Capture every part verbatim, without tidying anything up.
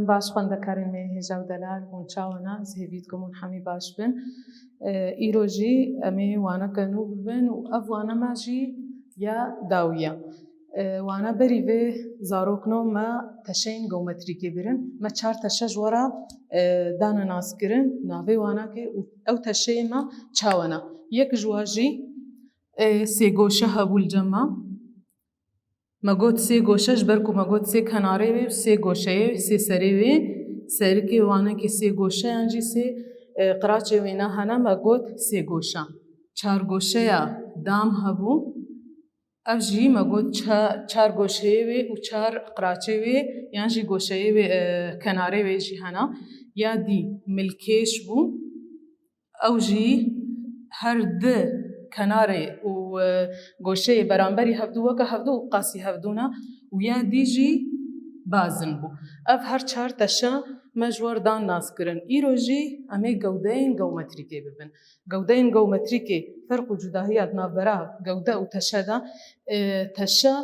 Baş xwendekarên me hêja û delal, hûn çawa ne? Ez hêvî dikim hûn hemî baş bin. E, îro jî em ê waneke nû bibin û ev wane me jî ya dawî ye. E, wane berî vê zarokno me teşeyên geometrîkê birin. Me çar teşe ji we re, e, dane naskirin, navê wanekê û ew teşeyê me çawa ne. Yek ji wa jî, e, sêgoşe hebû li cem me. Me got sê goşe, ji ber ku me got sê kenarê wê û sê goşeyê, sê serê wê, serikê wanekê sê goşe yan jî sê, e, qiraçê wêna hene, me got sê goşe. Çar goşeya dam hebû, ev jî me got ça-, çar goşeyê wê û çar qiraçê wê yan jî goşeyê wê, e, kenarê wê jî hene. Ya dî milkêş bû. Ew jî her di kenarê û, e, goşeyê beramberî hevdû weke hevdû û qasî hevdû ne û ya dî jî bazin bû. Ev her çar teşe me ji we re dan naskirin. Îro jî em ê gewdeyên geometrîkê bibin. Gewdeyên geometrîkê ferq û cudahiya di navbera gewde û teşe de, e, teşe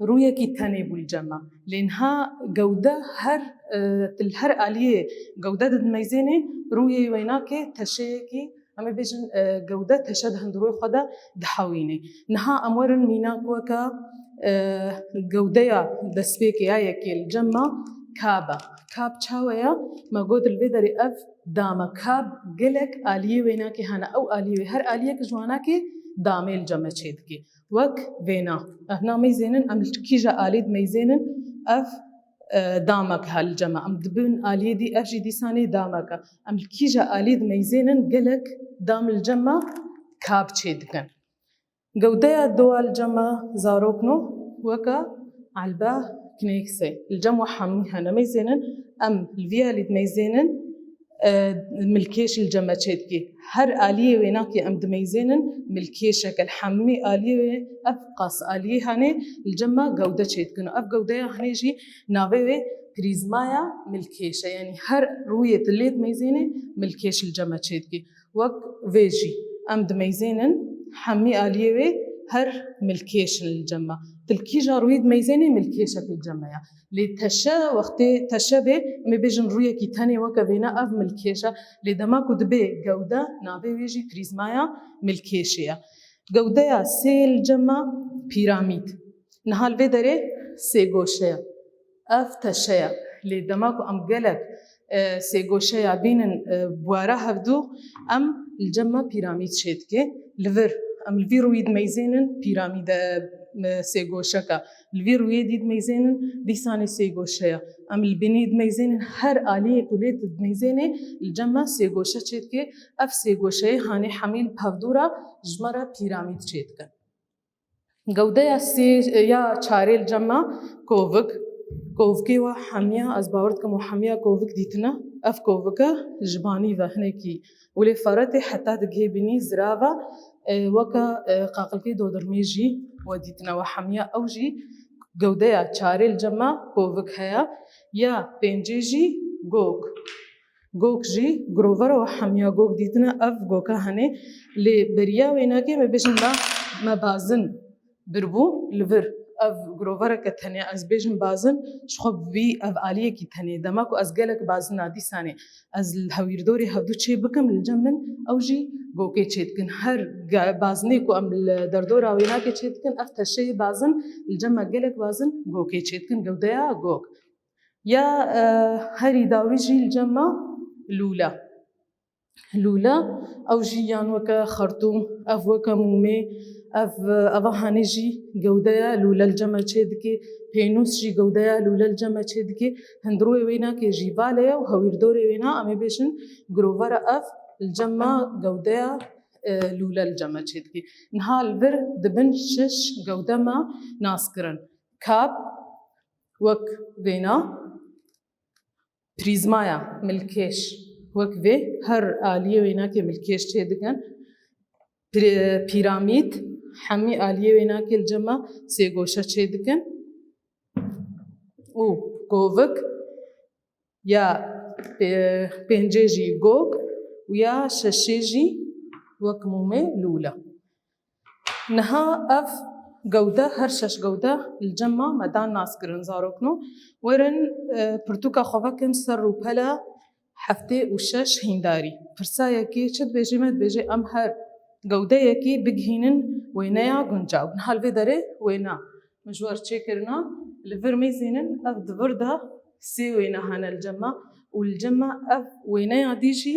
rûyekî tenê bû li cem me. Lê niha gewde her, e, li her aliyê gewde didimeyzênê rûyê wênakê teşeyekî, em ê bêjin, e, gewde teşe di hundirûyê xwe de dihewînê. Niha em werin mînak weke, e, gewdeya destpêkê ya yekê li cem me kab e. Kab çawa ye? Me got li vê derê ev dam e. Kab gelek aliyê wênakê hene. Ew aliyê wê, her aliyek ji wanakê damê li cem me çêdike. Wek vêna. Ev nameyzênin, em li kîja alî dimeyzênin, ev, e, damek ha li cem me. Em dibin aliyê dî, ev jî dîsanê damek e. Em li kîja alî dimeyzênin, gelek dam li cem me kab çêdikin. Gewdeya dowa li cem me zarokno weke elbe knêkse. Li cem we hemî hene meyzênin, em li vî alî dimeyzênin, e, milkêş li cem me çêdikê. Her aliyê wênakê em dimeyzênin, milkêşeke li hemî aliyê wê, ev qas aliyê hanê li cem me gewde çêdikin. Ev gewdeya hanê jî navê wê prîzmaya milkêş e. Yanî her rûyê tu lê dimeyzênê, milkêş li cem me çêdikê. Wek vê jî em dimeyzênin, hemî aliyê wê her milkêş in li cem me. Tu li kîja rûyê dimeyzênê, milkêşek li cem me ye. Lê teşe, wextê teşe bê, em ê bêjin rûyekî tenê weke vêne ev milkêş e. Lê dema ku dibê gewde, navê wê jî prîzmaya milkêşê ye. Gewdeya sê li cem me pîramîd. Niha li vê derê sê goşe ye. Ev teşe ye. Lê dema ku em gelek, e, sê goşeya bînin, e, bi wara hevdû, em li cem me pîramîd çêdike. Li vir, em li vî rûyî dimeyzênin pîramîde, e, sê goşeka. Li vî rûyê dî dimeyzênin, dîsanê sê goşeya. Em li binî dimeyzênin, her aliyê ku lê tu dimeyzênê, li cem me sê goşe çêdike. Ev sê goşeyê hanê hemî li hevdû re ji me re pîramîd çêdikin. Gewdeya sê ya çarê li cem me kovik. Kovikê we hemiya, ez bawer dikim we hemiya kovik dîtine. Ev kovike ji banî ve hinekî wê lê feretê heta digihê bînî zirav e, e, weke, e, qaqilkê dodirmê jî we dîtine we hemiya. Ew jî gewdeya çarê li cem me kovik heye. Ya pêncê jî gok. Gok jî girovera we hemiya gok dîtine, ev goka henê. Lê beriya wênakê me bêjin me, me bazin birbû li vir. Ev girovereke tenê ez bêjim bazin, ji xwe bi vî ev aliyekî tenê. Dema ku ez gelek bazina dîsanê ez li hewîrdorê hevdû çê bikim li cem min, ew jî gokê çê dikin. Her ge-, bazinê ku em li derdora wênakê çê dikin, ev teşeyê bazin li cem me gelek bazin gokê çê dikin, gewdeya gok. Ya, e, herî dawî jî li cem me lûle. Lûle, ew jî yan weke xertûm, ev weke mûmê, ev, eva hanê jî gewdeya lûle li cem me çê dike, pênûs jî gewdeya lûle li cem me çê dike, hundirûyê wênakê jî vale ye û hewîrdorê wêna, em ê bêjin girovera ev li cem me gewdeya, e, lûle li cem me çê dike. Niha li vir dibin şeş gewde me nas kirin. Kap, wek vêna, prîzmaya milkêş, wek vê her aliyê wênakê milkêş çê dikin. Pir-, pîramîd, hemî aliyê wênakê li cem me sê goşe çê dikin. Û kovik, ya pê-, pêncê jî gok û ya şeşê jî wek mûmê lûle. Niha ev Gewde, her şeş gewde li cem me me dan nas kirin zarokno. Werin, e, pirtûka xwe vekin ser rûpela heftê û şeş hîndarî. Pirsa yekê çi dibêje me? Dibêje em her gewdeyekê bigihînin wêneya guncaw. Niha li vê derê wêna me ji we re çêkirina, li vir mêzînin, ev di vir de sê wêne hene li cem me û li cem me ev wêneya dî jî,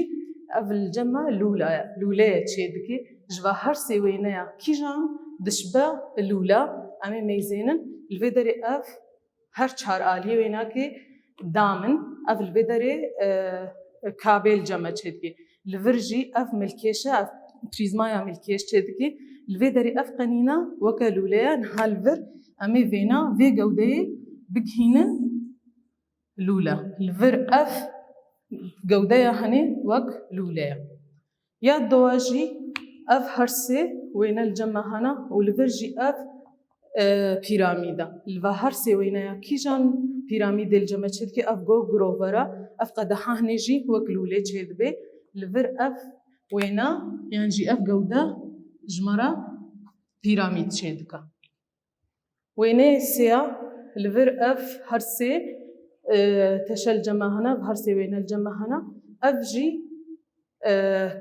ev li cem me lûla ye, lûle ye çê dike. Ji va her sê wêneya kîjan dişbe lûla, em ê mêzênin. Li vê derê ev her çar aliyê wênakê dam in. Ev li vê derê, e, kabê li cem me çê dike. Li vir jî ev milkêş e, ev prîzmaya milkêş çê dike. Li vê derê ev qenîna weke lûle ye. Niha li vir em ê vêna vê gewdeyê bigihînin lûle. Li vir ev gewdeya hene wek lûle ye. Ya dowa jî ev her sê wêne li cem me hene û li vir jî ev, e, pîramîd e. Li va her sê wêneya kîjan pîramîdê li cem me çê dike? Ev go girovera, ev qedeha hinê jî wek lûlê çê dibe. Li vir ev wêne yan jî ev gewde ji me re pîramîd çê dike. Wêneyê sêya, li vir ev her sê, e, teşe li cem me hene, ev her sê wêne li cem me hene. Ev jî, e,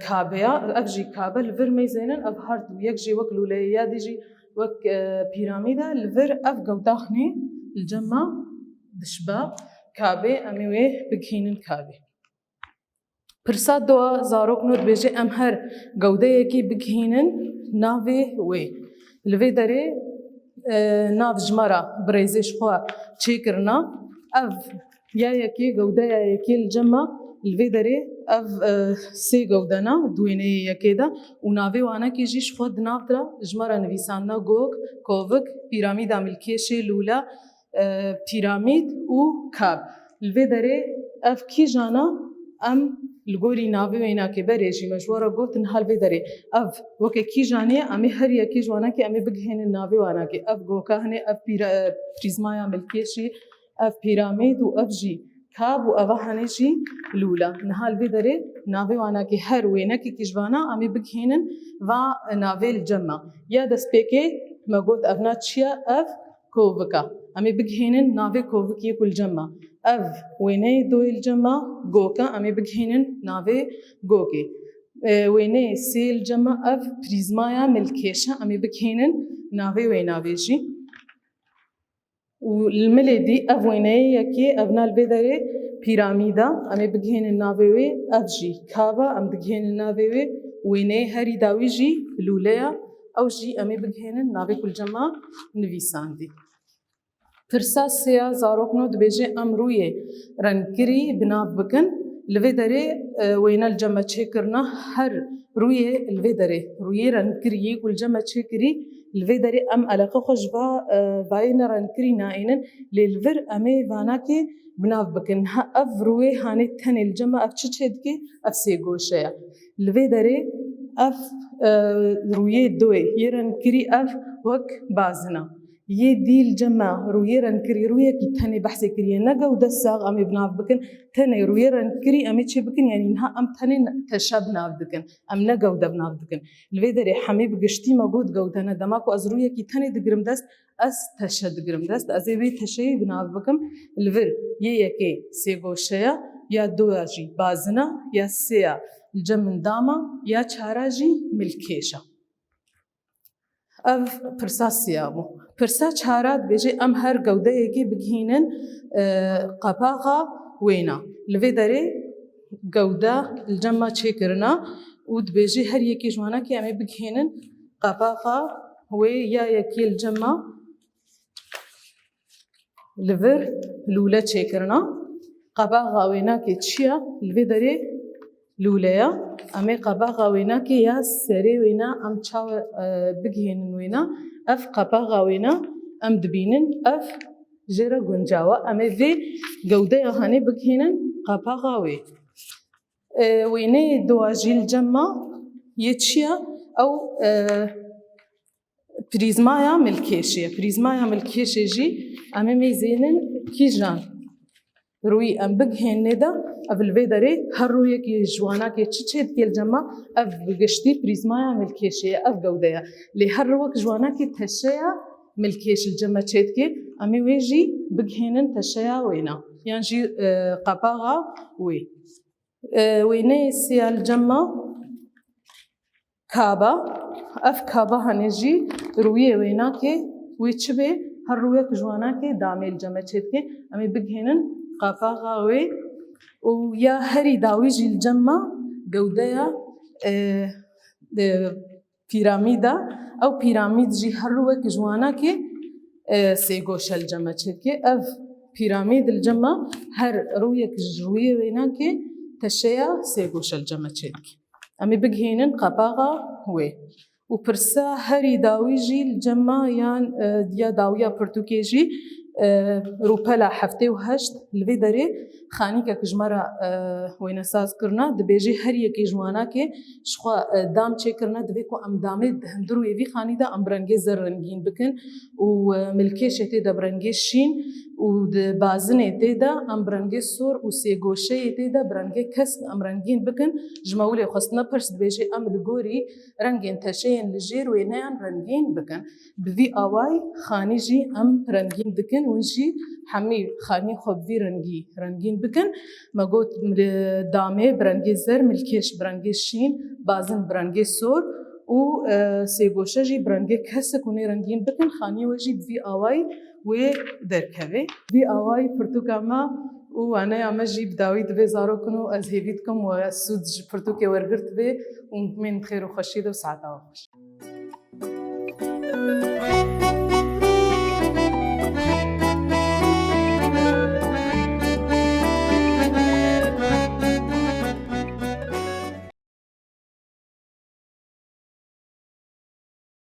kabe ya, ev jî kabe, li vir mêzênin, ev her du yek jî wek lûleyê ya dî jî wek, e, pîramîd e, li vir ev gewda hinê li cem me dişbe kabê, em ê wê bigihînin kabê. Pirsa dowa zarokno dibêje, em her gewdeyekê bigihînin navê wê. Li vê derê, e, nav ji me re bi rêzê ji xwe çêkirina. Ev ya yekê, gewdeya yekê li cem me, li vê derê ev, e, sê gewde ne, di wêneyê yekê de û navê wanekê jî ji xwe di nav de ji me re nivîsandina: Gok, Kovik, Pîramîda Milkêşê, Lûle, e, pîramîd û kab. Li vê derê ev kîjan e? Em li gorî navê wênakê, berê jî me ji we re got, niha li vê derê ev weke kîjan e? Em ê her yekê ji wanakê em ê bigihênin navê wanakê. Ev goka hinê, ev pîra-, e, prîzmaya milkêşî, ev pîramîd û ev jî kab û eva hene jî lûle. Niha li vê derê navê wanakê, her wênekekî ji vana em ê bigihênin va navê li cem me. Ya destpêkê me got, ev na çi ye? Ev kovik e. Em ê bigihênin navê kovikê ku li cem me. Ev wêneyê doyê li cem me gok e. Em ê bigihênin navê gokê. E, wêneyê sê li cem me ev prîzmaya milkêş e. Em ê bigihênin navê wê navê jî. Û li milê dî ev wêneyê yekê, ev na li vê derê pîramîd e. Em ê bigihênin navê wê, ev jî kab e. Em digihênin navê wê. Wêneyê herî dawî jî lûle ye. Ew jî em ê bigihênin navê ku li cem me nivîsandî. Pirsa sêya zarokno dibêje, em rûyê rengkirî bi nav bikin. Li vê derê, e, wêne li cem me çêkirina, her rûyê li vê derê, rûyê rengkirî yê ku li cem me çêkirî, li vê derê em eleqe xwe ji va, e, vayê ne rengkirî nayênin, lê li vir em ê vanakê bi nav bikin. Ha, ev rûyê hanê tenê li cem me ev çi çê dike? Ev sêgoşe ye. Li vê derê ev, e, rûyê doyê yê rengkirî ev wek bazin e. Yê dî li cem me rûyê rengkirî, rûyekî tenê behsê kiriye, ne gewde sax em ê bi nav bikin, tenê rûyê rengkirî em ê çê bikin, yanî niha em tenê teşe bi nav dikin, em ne gewde bi nav dikin. Li vê derê hemî bi giştî me got gewde ne. Dema ku ez rûyekî tenê digirim dest, ez teşe digirim dest, ez ê vê teşeyê bi nav bikim. Li vir yê yekê sêgoşe ye, ya doya jî bazin e, ya sêya li cem min dam e, ya çara jî milkêş e. Ev pirsa sêya bû. Pirsa çara dibêje, em her gewdeyekê bigihînin, e, qapaxa wêna. Li vê derê gewde li cem me çêkirina û dibêje, her yekê ji wanakê em ê bigihînin qapaxa wê ya yekê li cem me. Li vir lûle çêkirina. Qapaxa wênakê çi ye? Li vê derê lûle ye. Em ê qapaxa wênakê ya serê wêna em çawa, e, bigihênin wêna? Ev qapaxa wêna em dibînin, ev jê re guncaw e. Em ê vê gewdeya hanê bigihênin qapaxa wê. E, wêneyê dowa jî li cem me yê çi ye? Ew, e, Prîzmaya milkêşê. Prîzmaya milkêşê jî em ê mêzênin kîjan rûyî em bigihênê de, ev li vê derê her rûyekî ji wanakê çi çê dike li cem me, ev bi giştî prîzmaya milkêşê ye, ev gewde ye. Lê her rûyek ji wanakê teşe ye, milkêş li cem me çêdike, em ê wê jî bigihênin teşeya wêna. Yan jî e, qapaxa wê. E, wêneyê sê ya li cem me kaba. Ev kaba hene jî rûyê wênakê wê çi bê, her rûyek ji wanakê damê li cem me çêdike. Em ê bigihênin qapaxa wê û ya herî dawî jî li cem me gewdeya e, e, pîramîd e. Ew pîramîd jî her rûyek ji wanakê e, sêgoşe li cem me çêdike. Ev pîramîd li cem me her rûyek ji rûyê wênakê teşeya sêgoşe li cem me çêdike. Em ê bigihênin qapaxa wê. Û pirsa herî dawî jî li cem me yan e, ya dawiya pirtûkê jî e, rûpela heftê û heşt li vê derê xanîkek ji me re e, wênesaz kirine, dibêjê her yekê ji wanakê jixwe e, dam çêkirine, divê ku em damê di hundir û êvî xanî de em bi rengê zer rengîn bikin û e, milkêşê tê de bi rengê şîn û di bazinê tê de em bi rengê sor û sêgoşeyê tê de bi rengê kesk em rengîn bikin. Ji me wilê xwestine pirs, dibêjê em li gorî rengên teşeyên li jêr wêneyan rengîn bikin. Bi vî awayî xanî jî em rengîn dikin, hûn jî hemî xanî xwe bi vî rengî rengîn bikin. Me got, li damê bi rengê zer, milkêş bi rengê şîn, bazin bi rengê sor û e, sêgoşe jî bi rengê kesik hûn ê rengîn bikin. Xaniyê we jî bi vî awayî wê derkeve. Vî awayî pirtûka me û waneya me jî bi dawî divê zarokin û ez hêvî dikim we sûd ji pirtûkê wergirtibê û hûn bi xêr û xweşiyê de û saeta we xweş.